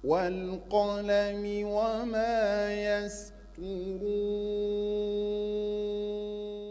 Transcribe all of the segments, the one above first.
والقلم وما يسطرون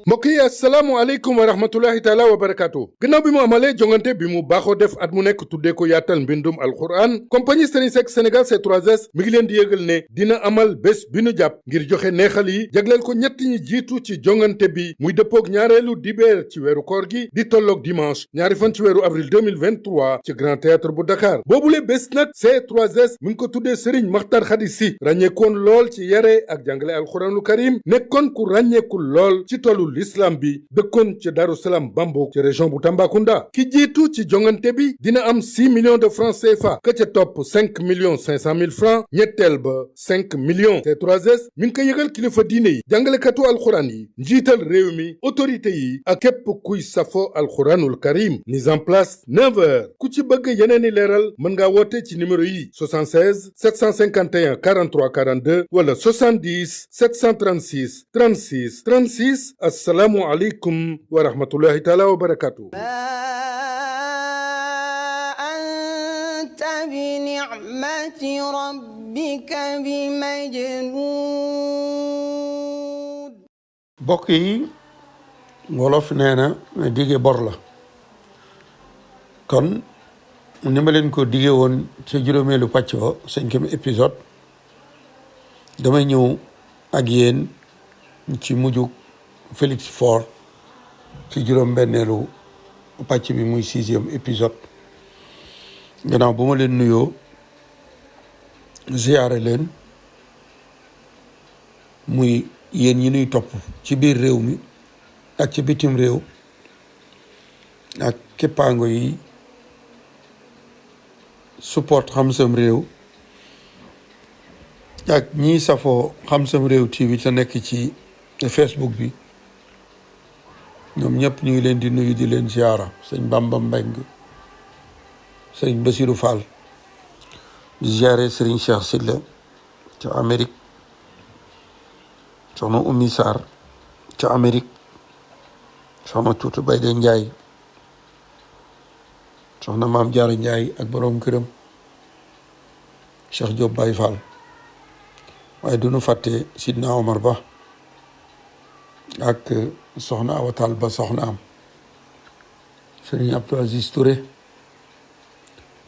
mbokk yi asalaamualeykum wa rahmatullahi taala wa barakaatu gannaaw bi mu amalee jongante bi mu baaxoo def at mu nekk tuddee ko yaatal mbindum alquran compagnie Serigne Seck Sénégal C3S mi ngi leen di yëgal ne dina amal bés bi nu jàpp ngir joxe neexal yi jagleel ko ñett ñi jiitu ci jongante bi muy dëppoog ñaareelu dibeer ci weeru koor gi di tolloog dimanche ñaari fan ci weeru avril 2023 ci Grand Théâtre bu Dakar boobule bés nag C3S mi ngi ko tuddee Serigne Makhtar Khady Sy ràññeekoon lool ci yare ak jàngale alquranul karim nekkoon ku ràññeeku lool ci tollu l'islam bi dëkkoon ci Darou Salam Bambouk ci région bu Tambacounda ki jiitu ci jongante bi dina am 6 millions de francs CFA ka ca topp 5 millions 500 mille francs ñetteel ba 5 millions C3S mi ngi ko yëgal kilifa diine yi jàngalekatu alxuraan yi njiital réew mi autorité yi ak képp kuy safo alxuraanul karim mise en place 9 heures ku ci bëgg yeneeni leeral mën ngaa woote ci numéro yi 76 751 43 42 wala 70 736 36 36 assalaamu aleykum wa rahmatullahi taala wa barakatuh anta bi ni'mati rabbika bi majnun mbokk yi wolof nee na dige bor la kon ni ma leen ko dige woon ca juróomeelu pàcc ba 5e épisode damay ñëw ak yéen ci mujjug Félix Faure ci juróom-benneelu pàcc bi muy 6e épisode gannaaw bu ma leen nuyoo ziyaare leen muy yéen ñi nuy topp ci biir réew mi ak ci bitim réew ak képpaango yi support Xam Sam Réew ak ñii safoo Xam Sam Réew TV te nekk ci Facebook bi ñoom ñëpp ñu ngi leen di nuyu di leen ziyaara sëñ Bamba Mbeng sëñ Basiru Fall di ziyaare sëriñ Cheikh Silla ca Amérique soxna Oumy Sarr ca Amérique soxna Tuutu Bayde Njaay soxna Maam Jaara Njaay ak boroom këram Cheikh Diop Baye Fall waaye du nu fàtte Sidna Omar Ba ak soxna Awatal Ba soxna am sëriñ Abdou Aziz Touré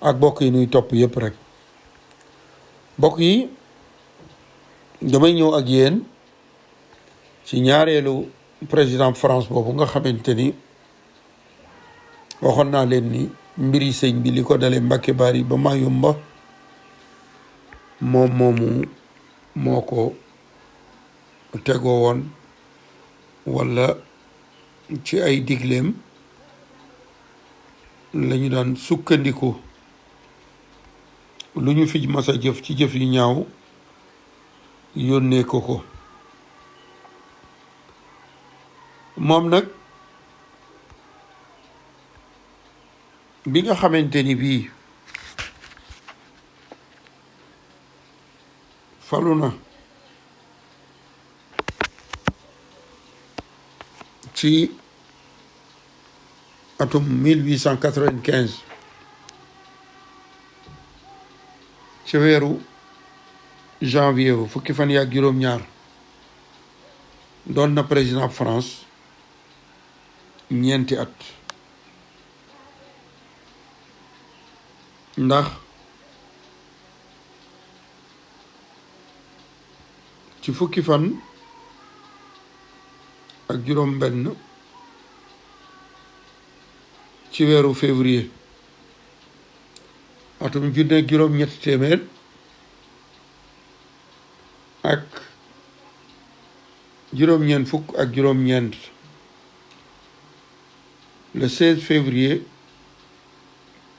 ak bokk yi nuy topp yëpp rek bokk yi damay ñëw ak yéen ci ñaareelu président France boobu nga xamante ni waxoon naa leen ni mbiri sëñ bi li ko dalee Mbàkke Bari ba Mayumba moom moomu moo ko tegoo woon walla ci ay digleem lañu daan sukkandiku lu ñu fi mas a jëf ci jëf yu ñaaw yónnee ko moom nag bi nga xamante ni bii falu na ci atum 1895 ci weeru janvier bu fukki fan yaak juróom-ñaar doon na président France ñeenti at ndax ci fukki fan ak juróom benn ci weeru février atum junne juróom ñetti téeméer ak juróom-ñeent fukk ak juróom-ñeent le 16 février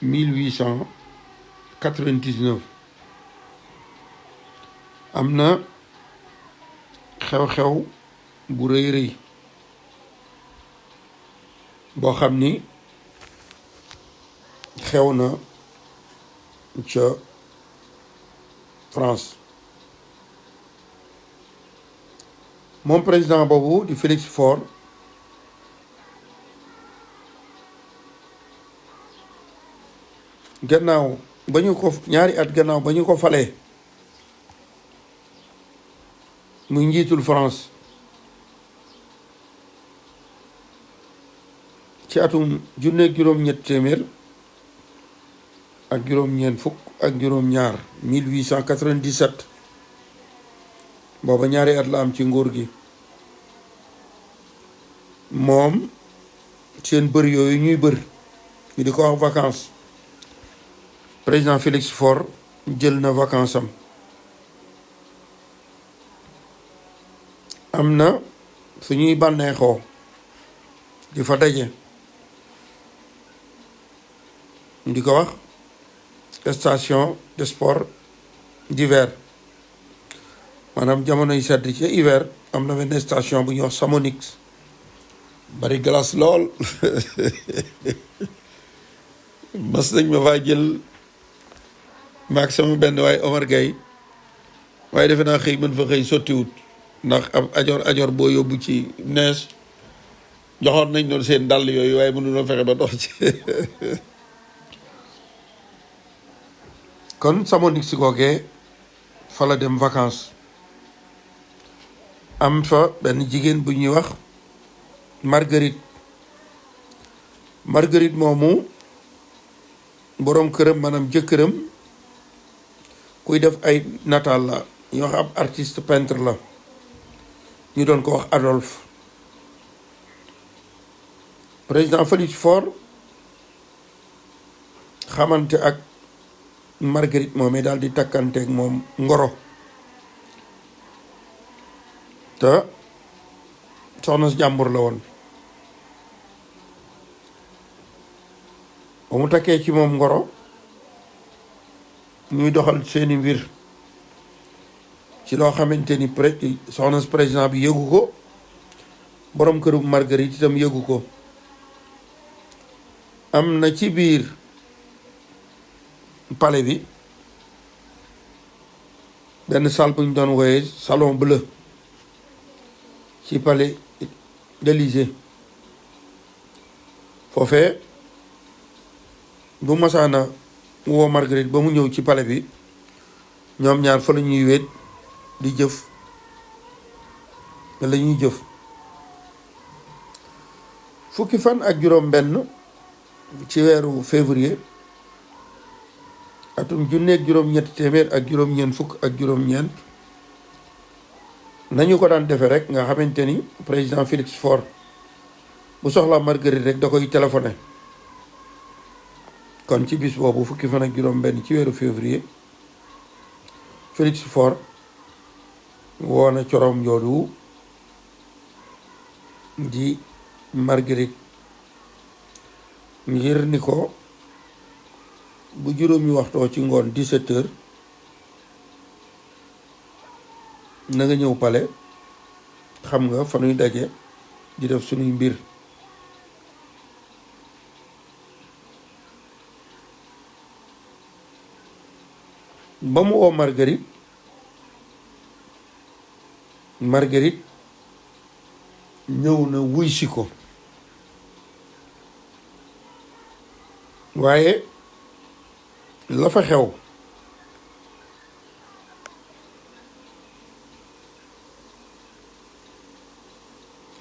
1899 am na xew-xew bu rëy rëy boo xam ni xew na ca France moom président boobu di Félix Faure gannaaw ba ñu ko ñaari at gannaaw ba ñu ko falee muy njiitul France ci atum junneeg juróom-ñett téeméer ak juróom-ñeent fukk ak juróom-ñaar 1897 booba ñaari at la am ci nguur gi moom seen bër yooyu ñuy bër ñu di ko wax vacances président Félix Faure jël na vacance am na fu ñuy bànneexoo di fa daje ñu di ko wax station de sport d'hiver maanaam jamonoy sedd ci hiver am na benn station bu ñuy wax Chamonix bari glace lool mas nañ ma faa jël maag sama benn waaye Omar Gueye waaye defe naa xëy mën fa xëy sottiwut ndax am ajoor boo yóbbu ci nees joxoon nañ doon seen dàll yooyu waaye mënuloo fexe ba dox ci kon Chamonix googee fa la dem vacances am fa benn jigéen bu ñuy wax Marguerite moomu boroom këram maanaam jëkkëram kuy def ay nataal la ñu wax ab artiste peintre la ñu doon ko wax Adolphe président Félix Faure xamante ak Marguerite moomee daal di takkanteeg moom ngoro te soxna si jàmbur la woon ba mu takkee ci moom ngoro ñuy doxal seeni mbir ci loo xamante ni soxna si président bi yëgu ko boroom këru Marguerite itam yëgu ko am na ci biir palais bi benn salle bu ñu doon wooyee salon bleu ci palais d'Élysée foofee bu masaana woo Marguerite ba mu ñëw ci palais bi ñoom ñaar fa la ñuy wéet di jëf la ñuy jëf fukki fan ak juróom benn ci weeru février atum junneeg juróom-ñetti téeméer ak juróom-ñeent fukk ak juróom-ñeent nañu ko daan defee rek nga xamante ni président Félix Faure bu soxlaa Marguerite rek da koy téléphoné kon ci bis boobu fukki fan ak juróom benn ci weeru février Félix Faure woo na corom joodu di Marguerite ngir ni ko bu juróomi waxtoo ci ngoon 17h na nga ñëw palais xam nga fa nuy daje di def sunuy mbir ba mu woo Marguerite ñëw na wuy si ko waaye la fa xew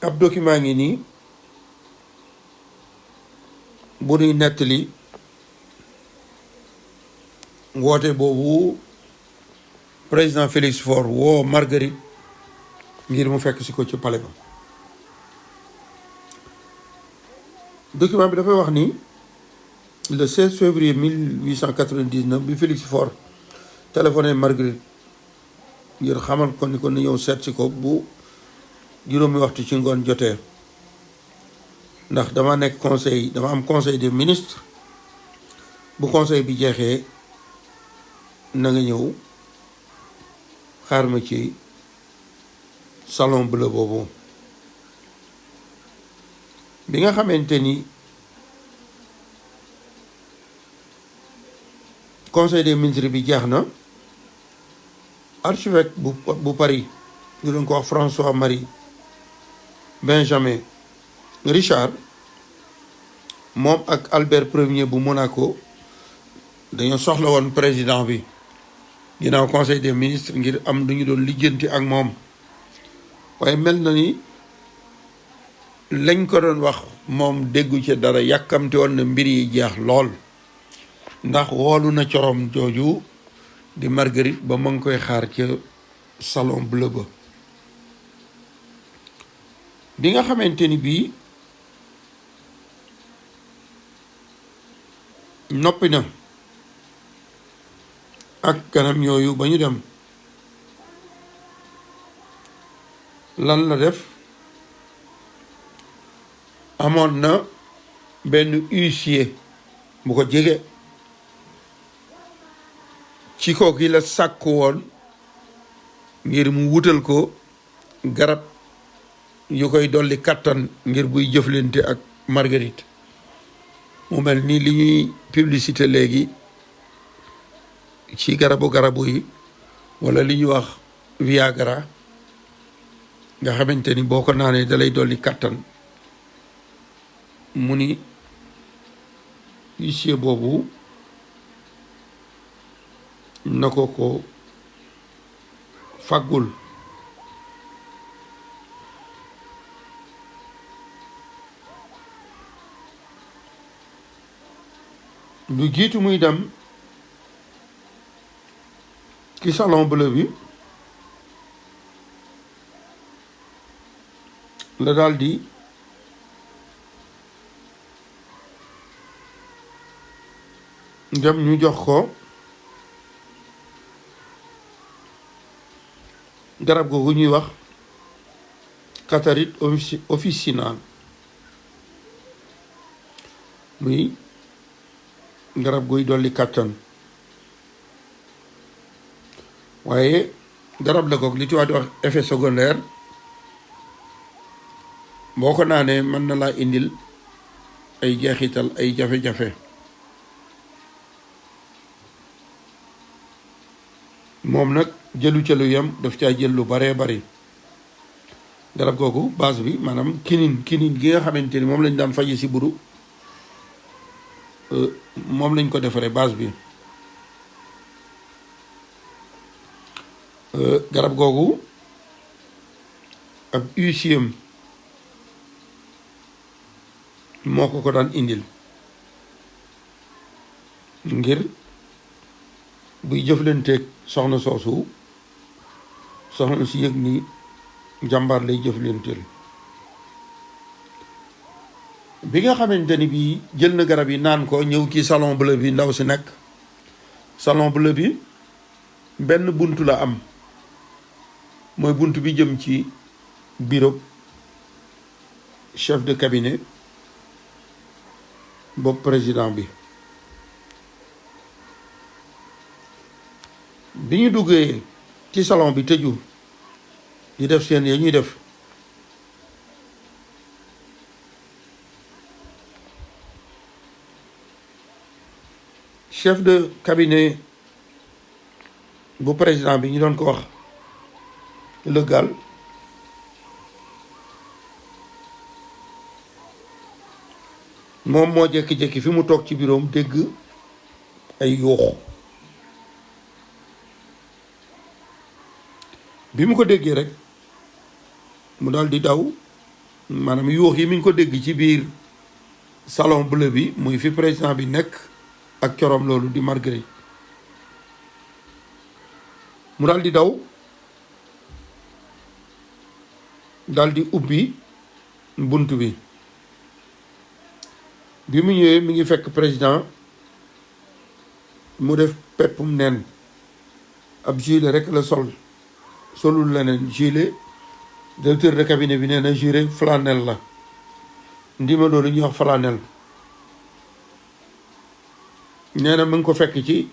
ab document ngi nii bu nuy nettali woote boobu président Félix Faure woo Marguerite ngir mu fekk si ko ci palais ba document bi dafay wax ni le 16 février 1899 bi Félix Faure téléphoné Marguerite ngir xamal ko ni ko ni ñëw seet si ko bu juróomi waxtu ci ngoon jotee ndax dama am conseil des ministres bu conseil bi jeexee na nga ñëw xaar ma ci salon bleu boobu bi nga xamante ni conseil des ministres bi jeex na archevêque bu Paris ñu doon ko wax François Marie Benjamin Richard moom ak Albert Ier bu Monaco dañoo soxla woon président bi ginnaaw conseil des ministres ngir am lu ñu doon lijjanti ak moom waaye mel na ni lañ ko doon wax moom déggu ci dara yàkkamte woon na mbir yi jeex lool ndax woolu na corom jooju di Marguerite ba ma ngi koy xaar ca salon bleu ba bi nga xamante ni bii noppi na ak ganam yooyu ba ñu dem lan la def amoon na benn huissier bu ko jege ci kooki la sàkku woon ngir mu wutal ko garab yu koy dolli kattan ngir buy jëflante ak Marguerite mu mel ni li ñuy publicité léegi ci garabu yi wala li ñuy wax Viagra nga xamante ni boo ko naanee dalay dolli kattan mu ni huissier boobu na ko fàggul lu jiitu muy dem ci salon bleu bi la daldi dem ñu jox ko garab googu ñuy wax Catharite officinale muy garab guy dolli kàttan waaye garab la ko li tubaab di wax effet secondaire boo ko naanee mën na laa indil ay jeexital ay jafe-jafe moom nag jëlu ca lu yem daf caa jël lu baree bari garab googu base bi maanaam kinin gi nga xamante ni moom lañ daan faje si buru moom lañ ko defaree base bi garab googu ab huissier moo ko daan indil ngir buy jëflanteeg soxna soosu soxna si yëg ni jàmbaar lay jëflanteel bi nga xamante ni bii jël na garab yi naan ko ñëw ci salon bleu bi ndaw si nekk salon bleu bi benn bunt la am mooy bunt bi jëm ci bureau chef de cabinet bopp président bi ñu duggee ci salon bi tëju di def seen ya ñuy def chef de cabinet bu président bi ñu doon ko wax légal moom moo jékki-jékki fi mu toog ci bureau am dégg ay yuuxu bi mu ko déggee rek mu daal di daw maanaam yuux yi mi ngi ko dégg ci biir salon bleu bi muy fi président bi nekk ak corom loolu di Marguerite mu daal di daw daal di ubbi bunt bi mu ñëwee mi ngi fekk président mu def peppum nen ab gilet rek la solul leneen gilet directeur de cabinet bi nee na gilet flanelle la ndima loolu ñuy wax flanelle nee na mu ngi ko fekk ci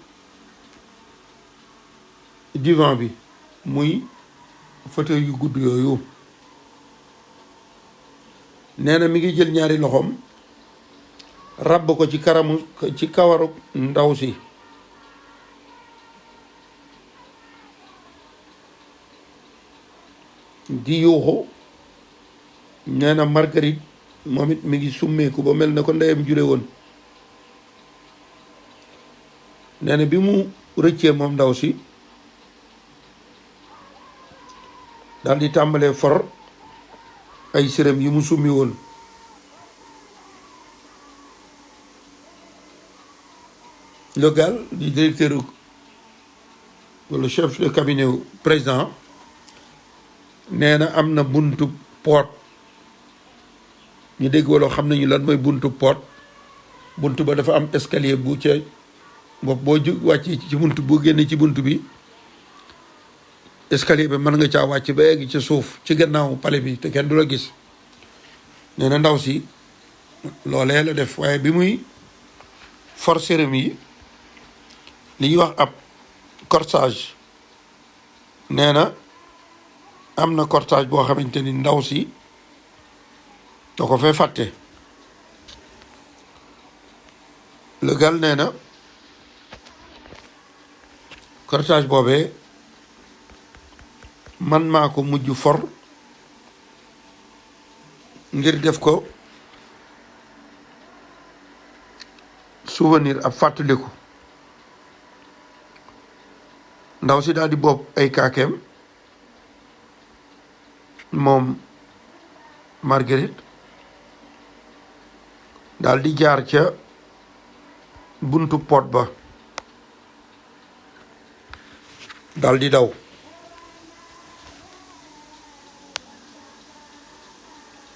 divan bi muy fauteuil yu gudd yooyu nee na mi ngi jël ñaari loxoom ràbb ko ci kawaru ndaw si di yuuxu. nee na Marguerite moom it mi ngi summeeku ba mel na ko ndeyam jure woon. nee na bi mu rëccee moom ndaw si daal di tàmbalee for ay sërëm yi mu summi woon. Le Gall di directeur wala chef de cabinet président nee na am na buntu poot ñu dégg wala xam nañu lan mooy buntu poot buntu ba dafa am escalier bu ca bopp boo wàccee ci buntu boo génnee ci buntu bi escalier bi mën nga caa wàcc ba egg ca suuf ci gannaaw pale bi te kenn du la gis. nee na ndaw si loolee la def waaye bi muy for sérum yi li ñuy wax ab corsage nee na am na corsage boo xamante ni ndaw si da ko fee fàtte. Le Gall nee na corsage boobee man maa ko mujj for ngir def ko souvenir ab fàttaliku. ndaw si daal di bopp ay kaakeem moom Marguerite daal di jaar ca buntu pot ba daal di daw.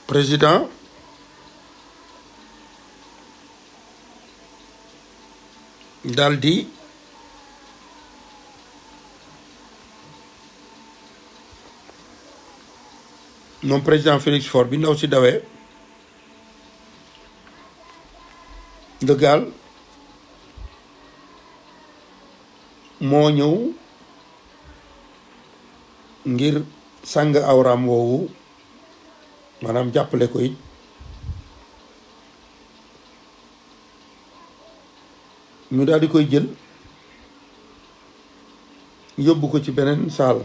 président daal di moom président Félix Faure bi ndaw si dawee Le Gall moo ñëw ngir sàng awraam woowu maanaam jàppale ko it ñu daal di koy jël yóbbu ko ci beneen saal.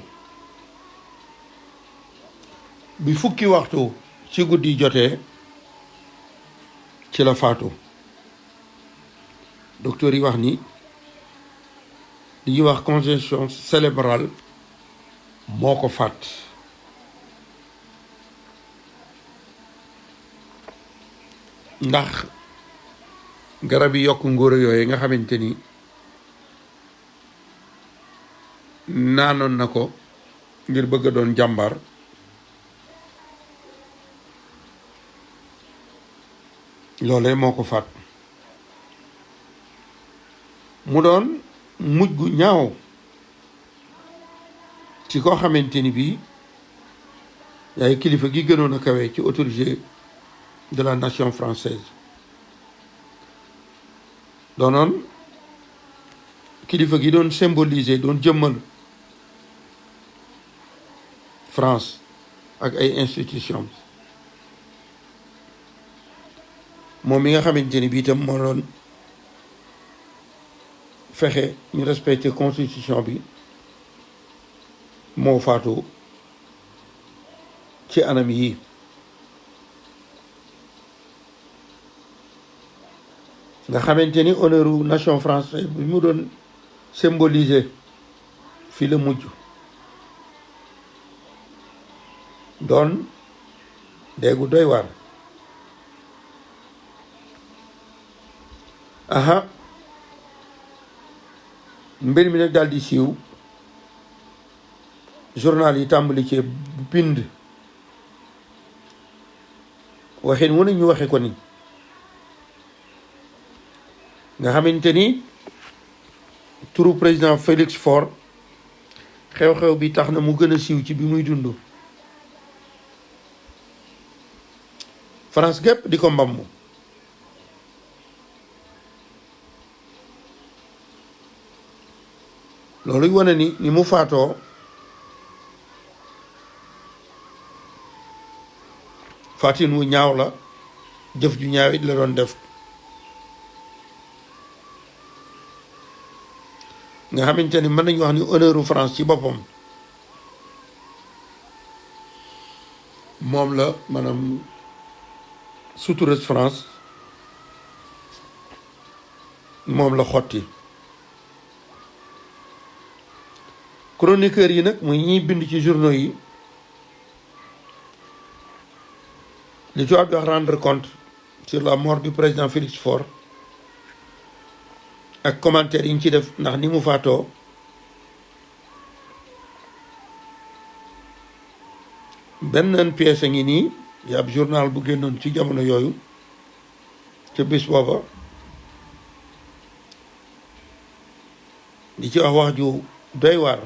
bi fukki waxtu ci guddi jotee ci la faatu. docteur yi wax ni li ñuy wax congestion cérébrale moo ko faat. ndax garab yi yokk ngóora yooyu nga xamante ni naanoon na ko ngir bëgg a doon jàmbaar loolee moo ko faat. mu doon mujj gu ñaaw ci koo xamante ni bii yaay kilifa gi gënoon a kawe ci autorité de la nation française doonoon kilifa gi doon symboliser doon jëmmal France ak ay institutions moom mi nga xamante ni bii itam moo doon fexe ñu respecté constitution bi moo faatu ci anam yi. nga xamante ni honneuru nation française bi mu doon symboliser fii la mujj doon déggu doy waar. aha mbir mi nag daal di siiw journal yi tàmbali ci bind waxin wu ne ñu waxe ko ni nga xamante ni turu président Félix Faure xew-xew bi tax na mu gën a siiw ci bi muy dund. France gépp di ko mbammu. loolu wane ni mu faatoo faatin wu ñaaw la jëf ju ñaaw it la doon def nga xamante ni mën nañu wax ni honneuru France ci boppam moom la maanaam suturas France moom la xotti. chroniqueurs yi nag muy ñiy bind ci journaux yi li tubaab di wax rendre compte sur la mort du président Félix Faure ak commentaires yi ñu ci def ndax ni mu faatoo benn pièce a ngi nii yi ab journal bu génnoon ci jamono yooyu ca bis booba di ci wax ju doy waar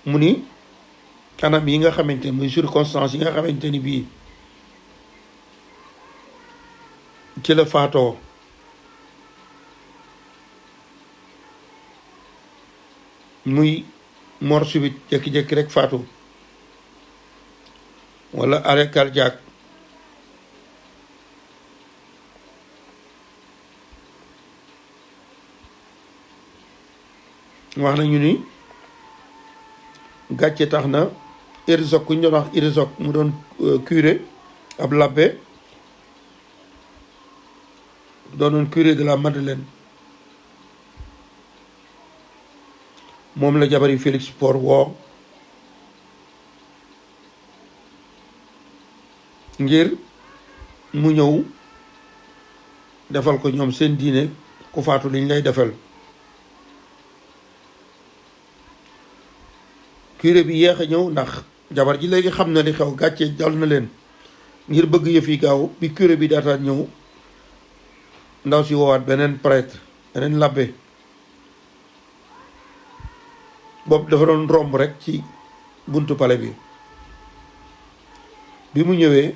mu ni anam yi nga xamante ni muy circonstances yi nga xamante ni bii ci la faatoo muy mort subite jékki-jékki rek faatu wala arrêt cardiaque wax nañu ni gàcce tax na Herzog ku ñu doon wax Herzog mu doon curé ab labbe doonoon curé de la Madeleine moom la jabari Félix Faure woo ngir mu ñëw defal ko ñoom seen diine ku faatu liñ lay defal. curé bi yéex a ñëw ndax jabar ji léegi xam na li xew gàcce dal na leen ngir bëgg yëf yi gaaw bi curé bi daataan ñëw ndaw si woowaat beneen prêtre beneen labbe boobu dafa doon romb rek ci buntu palais bi mu ñëwee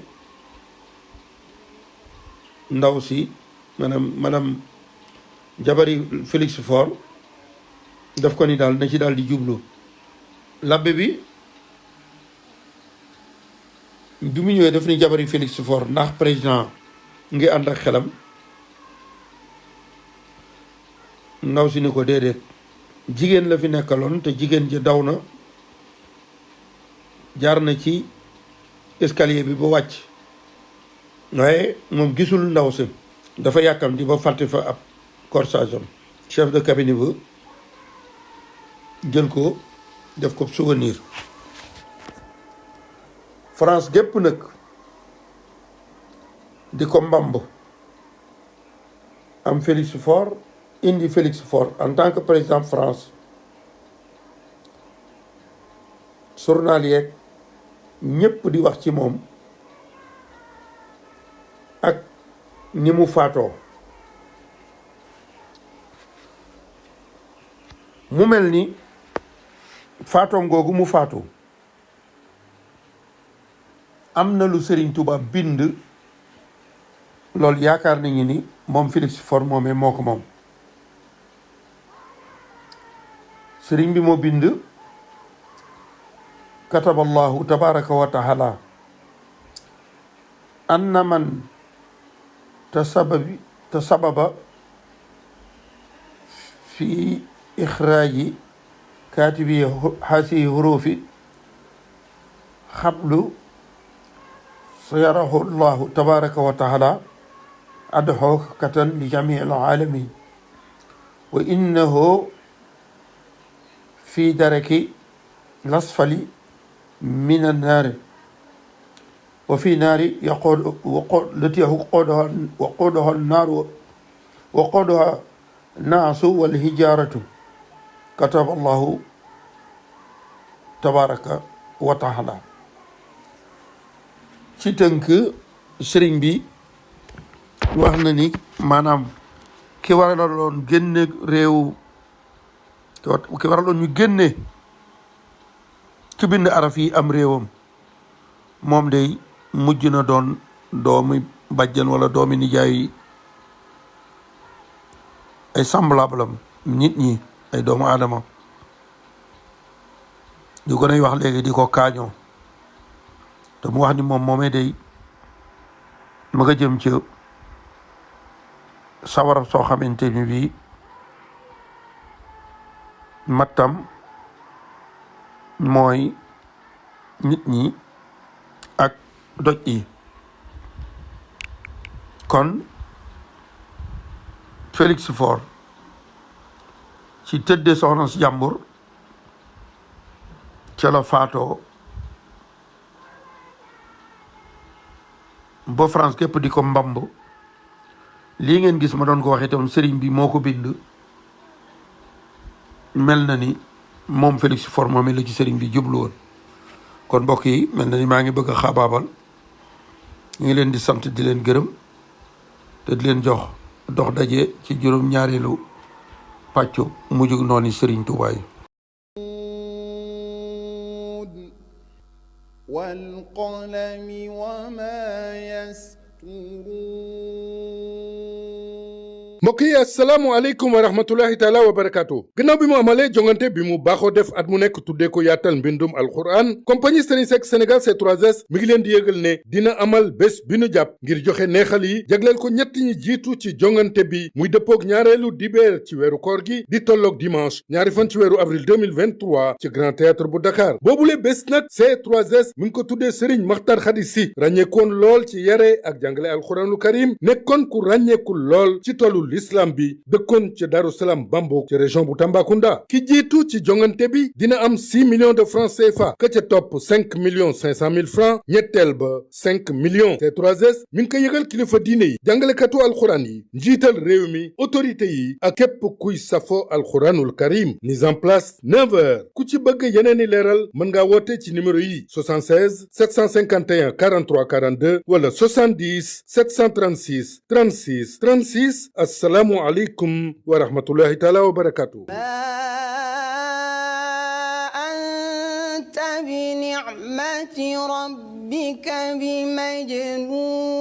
ndaw si maanaam jabari Félix Faure daf ko ni daal na ci daal di jublu labbe bi mu ñëwee daf ni jabari Félix Faure ndax président ngi ànd ak xelam ndaw si ni ko déedéet jigéen la fi nekkaloon te jigéen ji daw na jaar na ci escalier bi ba wàcc waaye moom gisul ndaw si dafa yàkkamti ba fàtte fa ab corsage am chef de cabinet ba jël ko def ko souvenir. France gépp nag di ko mbamb am Félix Faure indi Félix Faure en tant que président France journal yeeg ñépp di wax ci moom ak ni mu faatoo mu mel ni faatoom googu mu faatu am na lu Serigne Touba bind loolu yaakaar nañu ni moom Félix Faure moomee moo ko moom Serigne bi moo bind kataballahu tabaraka wa taala anna man tasababa fi ixraaji kaatibi hasi hurufi xablu sayarahu llahu tabaraka wa taala adxookatan li jamii alaalamin wa innahu fi daraki lasfali min annaari wa fi naari lati waquuduha annaaru waquuduha naasu walhijaaratu kataba allahu tabaraka wa taala. ci tënk sëriñ bi wax na ni maanaam ki waraloon génne réew ki waraloon ñu génne ci bind araf yi am réewam moom day mujj na doon doomi bàjjan wala doomi nijaay yi ay semblable am nit ñi ay doomu aadama di ko nay wax léegi di ko kaañoo te mu wax ni moom moomee day ma nga jëm ci sawara soo xamante ni bii mattam mooy nit ñi doj yi. kon Félix Faure ci tëdde soxna si jàmbur ca la faatoo ba France képp di ko mbamb. lii ngeen gis ma doon ko wax itam sëriñ bi moo ko bind. mel na ni moom Félix Faure moom la ci sëriñ bi jublu woon. kon mbokk yi mel na ni maa ngi bëgg a xaabaabal. ñu ngi leen di sant di leen gërëm te di leen jox dox daje ci juróom-ñaareelu pàccu mujjug noonu sëriñ Tuubaa yi. wal qalami wa ma yasturuun. mbokk yi asalaamualeykum wa rahmatullahi taala wa barakaatu. gannaaw bi mu amalee jongante bi mu baaxoo def at mu nekk tuddee ko yaatal mbindum alquran compagnie Serigne Seck Sénégal C3S mi ngi leen di yëgal ne dina amal bés bi nu jàpp ngir joxe neexal yi jagleel ko ñett ñi jiitu ci jongante bi muy dëppoog ñaareelu dibeer ci weeru koor gi di tolloog dimanche ñaari fan ci weeru avril 2023 ci Grand Théâtre bu Dakar boobule bés nag C3S mi ngi ko tuddee Serigne Makhtar Khady Sy ràññeekoon lool ci yare ak jàngale alquranul karim nekkoon ku ràññeeku lool ci tollu l'islam bi dëkkoon ca Darou Salam Bambo ci région bu Tambacounda ki jiitu ci jongante bi dina am 6 millions de francs CFA ka ca topp 5 millions 500 mille francs ñetteel ba 5 millions. C3S mi ngi ko yëgal kilifa diine yi jàngalekatu alxuraan yi njiital réew mi autorité yi ak képp kuy safo alxuraanul karim. mise en place 9 heures ku ci bëgg yeneeni leeral mën ngaa woote ci numéro yi 76 751 43 42 wala 70 736 36 36. Assalaamu aleykum wa rahmatullahi taala wa barakaatu. anta bi ni'mati rabbika bi majnuun.